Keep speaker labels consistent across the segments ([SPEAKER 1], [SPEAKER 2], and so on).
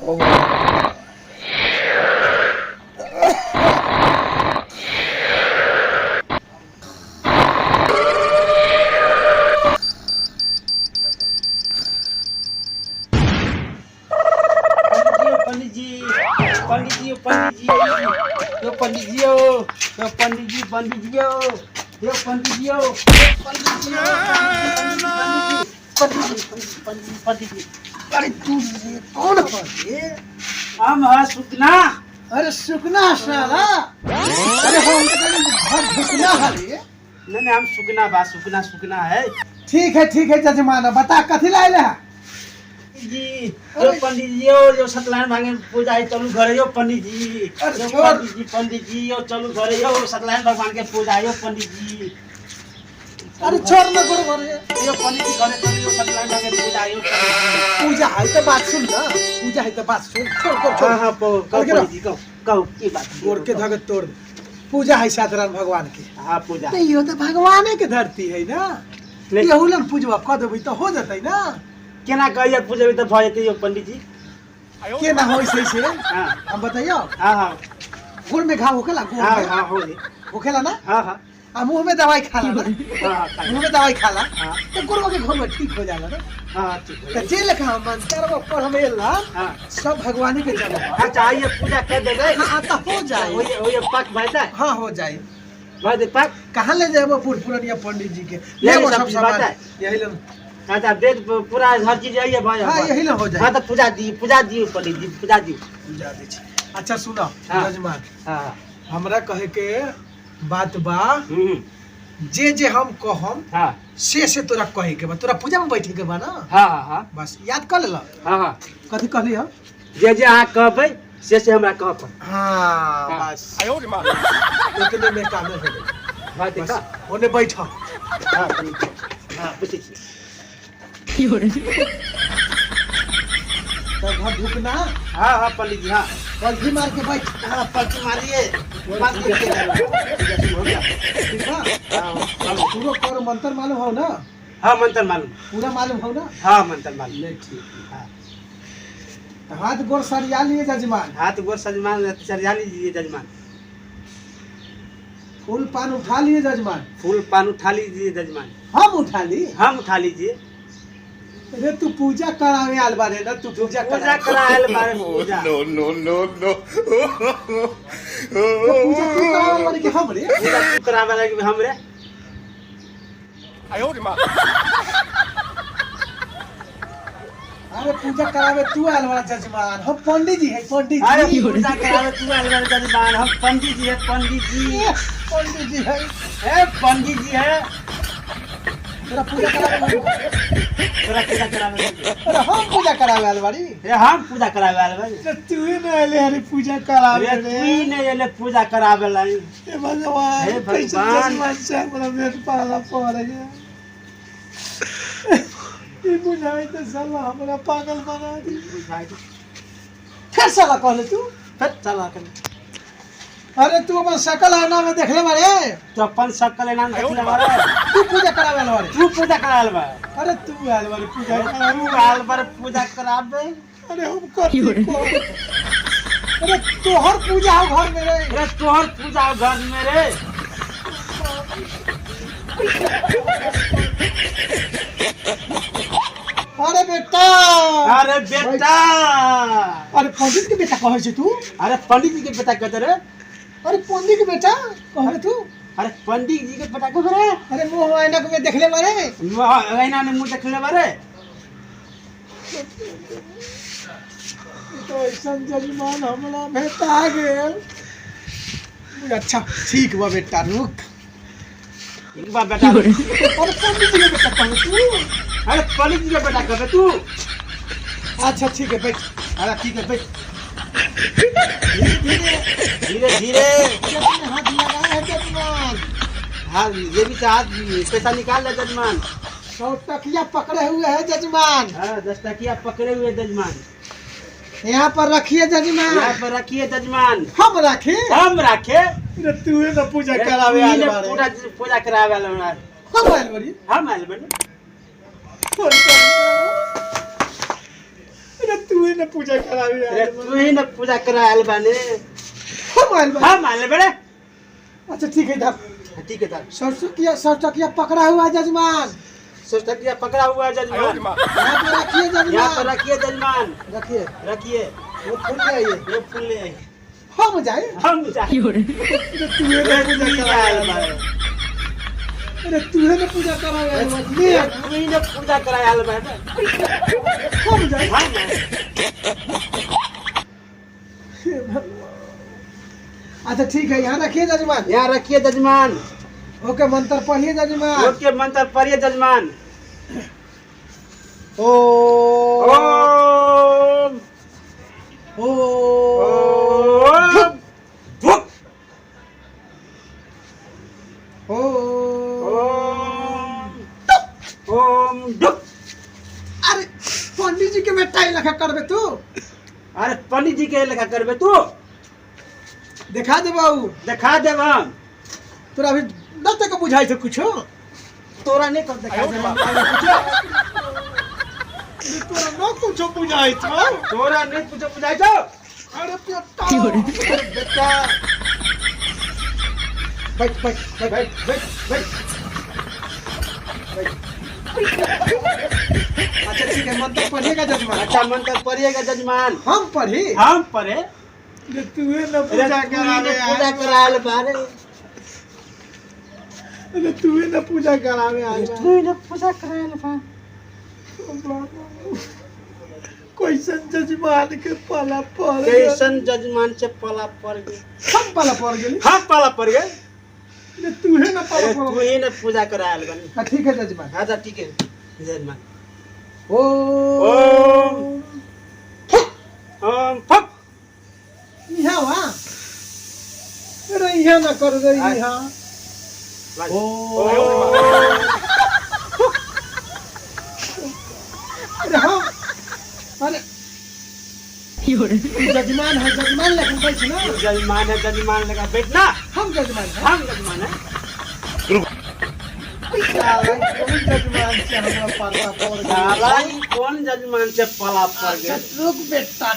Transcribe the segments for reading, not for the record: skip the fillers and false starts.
[SPEAKER 1] पंडित जी पंडित जी पंडित जी यो पंडित जी यो यो पंडित जी पंडित जी यो यो पंडित जी यो पंडित जी पंडित जी पंडित जी पंडित जी।
[SPEAKER 2] अरे तू रे कौन हो रे?
[SPEAKER 1] हम है सुकना।
[SPEAKER 2] अरे सुकना साला, अरे हम तो कहले घर ढुकना है रे।
[SPEAKER 1] नहीं नहीं, हम सुकना बा, सुकना सुकना है।
[SPEAKER 2] ठीक है ठीक है जजमान, बता कथी लाए है?
[SPEAKER 1] जी यो पंडित जी यो यो सत्यनारायण भगवान पूजा है, चलू घरे यो पंडित जी।
[SPEAKER 2] अरे
[SPEAKER 1] यो
[SPEAKER 2] छोड़।
[SPEAKER 1] पंडित जी पंडित जी यो चलू घरे यो सत्यनारायण भगवान के पूजा है यो पंडित जी।
[SPEAKER 2] अरे छोड़ ना गुरु घरे।
[SPEAKER 1] यो पंडित जी घरे चलू यो सत्यनारायण भगवान के पूजा है यो पंडित जी।
[SPEAKER 2] पूजा है तो बात सुन ना, पूजा है तो बात सुन, छोड़ छोड़ छोड़।
[SPEAKER 1] हाँ हाँ कहो कहो
[SPEAKER 2] अरे
[SPEAKER 1] पंडित जी कहो कहो की बात।
[SPEAKER 2] गोड़ के धगे तोड़ दे। पूजा है सत्यनारायण भगवान के।
[SPEAKER 1] हाँ पूजा
[SPEAKER 2] तो यो तो भगवाने के धरती है ना,
[SPEAKER 1] नहीं।
[SPEAKER 2] यहू लन पूजवा कह देबै तो हो जतै ना।
[SPEAKER 1] केना कहिया पूजबे तऽ भऽ जेतै यो पंडित जी?
[SPEAKER 2] के ना होई से से
[SPEAKER 1] हाँ।
[SPEAKER 2] हम बताइयो।
[SPEAKER 1] हाँ हाँ।
[SPEAKER 2] गोड़ में घाव होखेला? गोड़
[SPEAKER 1] हाँ
[SPEAKER 2] में
[SPEAKER 1] हाँ हो
[SPEAKER 2] होखेला ना?
[SPEAKER 1] हाँ हाँ।
[SPEAKER 2] आ मुंह में दवाई खाला ना?
[SPEAKER 1] हाँ हाँ खाला।
[SPEAKER 2] मुंह में दवाई खाला
[SPEAKER 1] हाँ।
[SPEAKER 2] तो गोड़वा के घाव ठीक हो जाला ना।
[SPEAKER 1] हाँ ठीक हो
[SPEAKER 2] तो
[SPEAKER 1] जाई।
[SPEAKER 2] जे लेखा हम मंत्र पर हम एला
[SPEAKER 1] हाँ।
[SPEAKER 2] सब भगवान के जगह।
[SPEAKER 1] अच्छा आइए पूजा कर देबै।
[SPEAKER 2] हाँ तो हो जाए।
[SPEAKER 1] होइए होइए पक भऽ जाए।
[SPEAKER 2] हाँ हो जाए।
[SPEAKER 1] भऽ जाए पक।
[SPEAKER 2] कहाँ ले जाए पुर पुरनिया पंडित जी के?
[SPEAKER 1] ले
[SPEAKER 2] ले वो
[SPEAKER 1] सब
[SPEAKER 2] सब
[SPEAKER 1] चीज
[SPEAKER 2] सामान।
[SPEAKER 1] बाटे।
[SPEAKER 2] यही ले।
[SPEAKER 1] अच्छा वेद पूरा हर चीज आइए भाई।
[SPEAKER 2] हाँ यही ले हो जाए।
[SPEAKER 1] हाँ तो पूजा दी, पूजा दियो पंडित जी, पूजा दियो।
[SPEAKER 2] पूजा दी छी। अच्छा सुनो
[SPEAKER 1] हाँ।
[SPEAKER 2] जजमान,
[SPEAKER 1] हाँ।
[SPEAKER 2] हमरा कहे के बात बा,
[SPEAKER 1] हम्म।
[SPEAKER 2] जे जे हम कहम
[SPEAKER 1] हाँ।
[SPEAKER 2] से तोरा कहे के बा, तोरा पूजा में बैठे के बा ना।
[SPEAKER 1] हाँ हाँ हाँ।
[SPEAKER 2] बस याद कर लेला।
[SPEAKER 1] हाँ हाँ।
[SPEAKER 2] कथी कहली हम?
[SPEAKER 1] जे जे अहाँ कहबै से हमरा कह पड़त।
[SPEAKER 2] हाँ,
[SPEAKER 1] हाँ।
[SPEAKER 2] बस इतने में काम हो गई।
[SPEAKER 1] बात
[SPEAKER 2] बस
[SPEAKER 1] देखा।
[SPEAKER 2] ओने बैठ।
[SPEAKER 1] हाँ, पंडित जी। हाँ, पूछै छी।
[SPEAKER 2] तो घर ढुकना।
[SPEAKER 1] हाँ हाँ पंडित जी हाँ।
[SPEAKER 2] पलथी मार के बैठ।
[SPEAKER 1] हाँ पलथी मारिए। मार के हो गया।
[SPEAKER 2] ठीक बा?
[SPEAKER 1] हाँ, हाँ।
[SPEAKER 2] पूरा कर मंत्र मालूम हो ना?
[SPEAKER 1] हाँ मंत्र मालूम।
[SPEAKER 2] पूरा मालूम हो ना?
[SPEAKER 1] हाँ मंत्र मालूम।
[SPEAKER 2] ले ठीक।
[SPEAKER 1] हाँ।
[SPEAKER 2] हाथ गोर सरिया लिए जजमान।
[SPEAKER 1] हाथ गोर सजमान सरिया लीजिए जजमान।
[SPEAKER 2] फूल पान उठा लिए जजमान।
[SPEAKER 1] फूल पान उठा लीजिए जजमान।
[SPEAKER 2] हम उठा ली?
[SPEAKER 1] हम उठा लीजिए।
[SPEAKER 2] अरे तू पूजा करावे आल बारे ना, तू पूजा
[SPEAKER 1] पूजा करावे बारे पूजा।
[SPEAKER 3] No no no no.
[SPEAKER 2] पूजा तू करावे बारे कि हम रे?
[SPEAKER 1] पूजा तू करावे बारे कि हम रे?
[SPEAKER 2] अरे पूजा करावे तू आल वाला जजमान, हम पंडित जी है पंडित जी।
[SPEAKER 1] अरे पूजा करावे तू आल वाला जजमान, हम पंडित जी है पंडित जी।
[SPEAKER 2] पंडित जी है।
[SPEAKER 1] ए पंडित जी है।
[SPEAKER 2] तोरा पूजा करावे,
[SPEAKER 1] तोरा पूजा करावे।
[SPEAKER 2] अरे हम पूजा करावे आल बारी।
[SPEAKER 1] अरे हम पूजा करावे आल बारी।
[SPEAKER 2] तो तू ही न आले अरे पूजा करावे
[SPEAKER 1] अरे तू ही न आले पूजा करावे ला।
[SPEAKER 2] हे भगवान,
[SPEAKER 1] हे
[SPEAKER 2] कैसे
[SPEAKER 1] भगवान।
[SPEAKER 2] जजमान से हमरा भेंट पाला पड़ गया। ई बुझाई तो साला हमरा पागल बना दी।
[SPEAKER 1] बुझाई तो।
[SPEAKER 2] फिर साला कहले तू?
[SPEAKER 1] फिर साला कहले।
[SPEAKER 2] अरे तू अपन शकल आईना में देखले बारे?
[SPEAKER 1] तू अपन शकल आईना में देखले बारे?
[SPEAKER 2] तू पूजा करावे आल बारे।
[SPEAKER 1] तू पूजा करावे आल बारे।
[SPEAKER 2] अरे तू आल बारे पूजा करावे।
[SPEAKER 1] तू आल बारे पूजा करावे।
[SPEAKER 2] अरे हम कथी कहब? अरे तोहर पूजा हो घर में रे।
[SPEAKER 1] अरे तोहर पूजा हो घर में रे।
[SPEAKER 2] अरे बेटा,
[SPEAKER 1] अरे बेटा,
[SPEAKER 2] अरे पंडित के बेटा कहै छै तू?
[SPEAKER 1] अरे पंडित जी के बेटा कहते रे।
[SPEAKER 2] अरे पंडित के बेटा कहबे तू?
[SPEAKER 1] अरे पंडित जी के बेटा कहबे रे।
[SPEAKER 2] अरे मुँह आईना में देखले बारे?
[SPEAKER 1] मुँह आईना में मुँह देखले बारे?
[SPEAKER 2] तो ऐसा जजमान हमरा भेटा गेल। अच्छा ठीक बा बेटा, रुक।
[SPEAKER 1] ठीक बा बेटा, रुक।
[SPEAKER 2] अरे पंडित जी के बेटा कहबे तू?
[SPEAKER 1] अरे पंडित जी के बेटा कहबे तू?
[SPEAKER 2] अच्छा ठीक है बैठ।
[SPEAKER 1] अरे ठीक है बैठ।
[SPEAKER 2] धीरे धीरे
[SPEAKER 1] धीरे धीरे।
[SPEAKER 2] हाथ लगा है जजमान।
[SPEAKER 1] हाँ ये भी हाथ पैसा निकाल ले जजमान।
[SPEAKER 2] 100 टकिया पकड़े हुए है जजमान।
[SPEAKER 1] हाँ 10 टकिया पकड़े हुए जजमान।
[SPEAKER 2] यहाँ पर रखिए जजमान।
[SPEAKER 1] यहाँ पर रखिए जजमान।
[SPEAKER 2] हम रखे?
[SPEAKER 1] हम रखे।
[SPEAKER 2] अरे तू ही ना पूजा करावे आल बारे।
[SPEAKER 1] पूरा पूजा करावे आल बारे।
[SPEAKER 2] हम आल बारी।
[SPEAKER 1] हम आल बारी।
[SPEAKER 2] अरे तू तू ही ना पूजा करावे।
[SPEAKER 1] अरे तू ही ना पूजा करायल बाने।
[SPEAKER 2] हम आयल बा।
[SPEAKER 1] हम आयल बड़े।
[SPEAKER 2] अच्छा ठीक है, इधर।
[SPEAKER 1] हाँ, ठीक है सर।
[SPEAKER 2] सरसों सरचकिया पकड़ा हुआ जजमान।
[SPEAKER 1] सरसों पकड़ा हुआ जजमान।
[SPEAKER 2] यहाँ पर रखिए जजमान।
[SPEAKER 1] यहाँ पर रखिए जजमान।
[SPEAKER 2] रखिए
[SPEAKER 1] रखिए।
[SPEAKER 2] वो फूल ले आइए।
[SPEAKER 1] ये फूल ले आइए।
[SPEAKER 2] हम जाए।
[SPEAKER 1] हम जाए।
[SPEAKER 2] तू ही ना पूजा कराए। अरे तू ही ना पूजा कराए।
[SPEAKER 1] तू ही ना पूजा करायल बाने।
[SPEAKER 2] हम जाए।
[SPEAKER 1] हम जाए।
[SPEAKER 2] अच्छा ठीक है, यहाँ रखिए जजमान।
[SPEAKER 1] यहाँ रखिए जजमान।
[SPEAKER 2] ओके मंत्र पढ़िए जजमान।
[SPEAKER 1] ओके मंत्र पढ़िए जजमान।
[SPEAKER 2] ओ
[SPEAKER 1] ओम
[SPEAKER 2] ओम
[SPEAKER 1] धुक
[SPEAKER 2] ओम
[SPEAKER 1] ओम ओम धुक।
[SPEAKER 2] अरे पंडित जी के बेटा लेखा करबे तू।
[SPEAKER 1] अरे पंडित जी के लेखा करबे तू।
[SPEAKER 2] देखा दे बाबू।
[SPEAKER 1] देखा देब हम।
[SPEAKER 2] तोरा अभी न तक बुझाई छौ कुछो।
[SPEAKER 1] तोरा नहीं कर देखा देब
[SPEAKER 2] तोरा न कुछो बुझाई छौ।
[SPEAKER 1] तोरा नहीं कुछो बुझाई छौ।
[SPEAKER 2] अरे बेटा बेटा बैठ बैठ बैठ
[SPEAKER 1] बैठ बैठ बैठ।
[SPEAKER 2] अच्छा ठीक है, मंत्र पढ़िएगा जजमान।
[SPEAKER 1] अच्छा मंत्र पढ़िएगा जजमान।
[SPEAKER 2] हम पढ़ी।
[SPEAKER 1] हम पढ़े।
[SPEAKER 2] तू ना पूजा करावे।
[SPEAKER 1] पूजा करायल बारे।
[SPEAKER 2] अरे तू ना पूजा करावे।
[SPEAKER 1] तू ना पूजा करायल बा।
[SPEAKER 2] कैसन जजमान के पाला पड़ गए।
[SPEAKER 1] कैसन जजमान से पाला पड़ गए।
[SPEAKER 2] हम पाला पड़ गेली।
[SPEAKER 1] हम पाला पड़ गए।
[SPEAKER 2] तू ही ना पाला पड़।
[SPEAKER 1] तू ही ना पूजा करायल बानी।
[SPEAKER 2] हां ठीक है जजमान।
[SPEAKER 1] अच्छा ठीक है जजमान।
[SPEAKER 2] ओम
[SPEAKER 1] ओम फक।
[SPEAKER 2] यहाँ वहाँ अरे यहाँ ना कर रे यहाँ। ओ अरे हाँ अरे जजमान है जजमान लेकिन बैठ ना।
[SPEAKER 1] जजमान है जजमान लगा बैठना।
[SPEAKER 2] हम जजमान है।
[SPEAKER 1] हम जजमान है।
[SPEAKER 2] कौन जजमान से हमरा पाला पड़ गया।
[SPEAKER 1] कौन जजमान से पाला पड़ गया।
[SPEAKER 2] रुक बेटा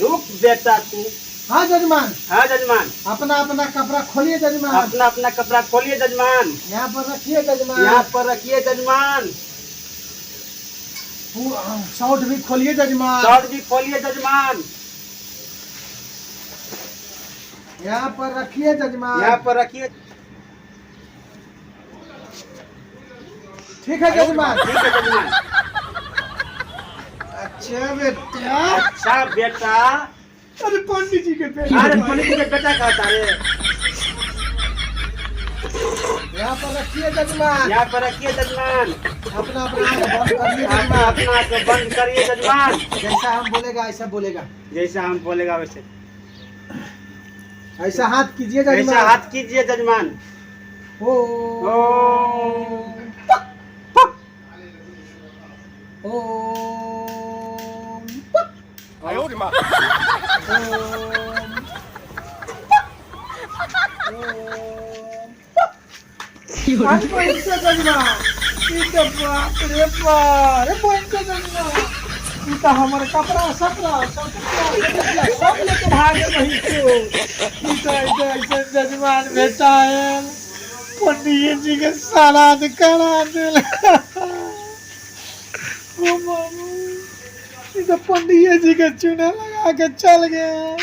[SPEAKER 1] रुक बेटा तू।
[SPEAKER 2] हाँ जजमान।
[SPEAKER 1] हाँ जजमान।
[SPEAKER 2] अपना अपना कपड़ा खोलिए जजमान।
[SPEAKER 1] अपना अपना कपड़ा खोलिए जजमान।
[SPEAKER 2] यहाँ पर रखिए जजमान।
[SPEAKER 1] यहाँ पर रखिए जजमान।
[SPEAKER 2] शर्ट भी खोलिए जजमान।
[SPEAKER 1] शर्ट भी खोलिए जजमान।
[SPEAKER 2] यहाँ पर रखिए जजमान।
[SPEAKER 1] यहाँ पर रखिए।
[SPEAKER 2] ठीक है जजमान।
[SPEAKER 1] ठीक है जजमान।
[SPEAKER 2] अच्छा बेटा।
[SPEAKER 1] अच्छा बेटा।
[SPEAKER 2] अरे पंडित जी के बेटा।
[SPEAKER 1] अरे पंडित जी के बेटा कहता रे।
[SPEAKER 2] यहाँ पर रखिए जजमान।
[SPEAKER 1] यहाँ पर रखिए जजमान।
[SPEAKER 2] अपना अपना बंद करिए जजमान।
[SPEAKER 1] अपना अपना बंद करिए जजमान।
[SPEAKER 2] जैसा हम बोलेगा ऐसा बोलेगा।
[SPEAKER 1] जैसा हम बोलेगा वैसे।
[SPEAKER 2] ऐसा हाथ कीजिए जजमान।
[SPEAKER 1] ऐसा हाथ कीजिए जजमान।
[SPEAKER 2] ओ ओम हमर कपड़ा सपड़ा सब लेके भागे नहीं तो ऐसे जजमान भेटायल पंडित जी के श्राद्ध करा दिल। ओ बाबू तो पंडित जी के चूना लगा के चल गए।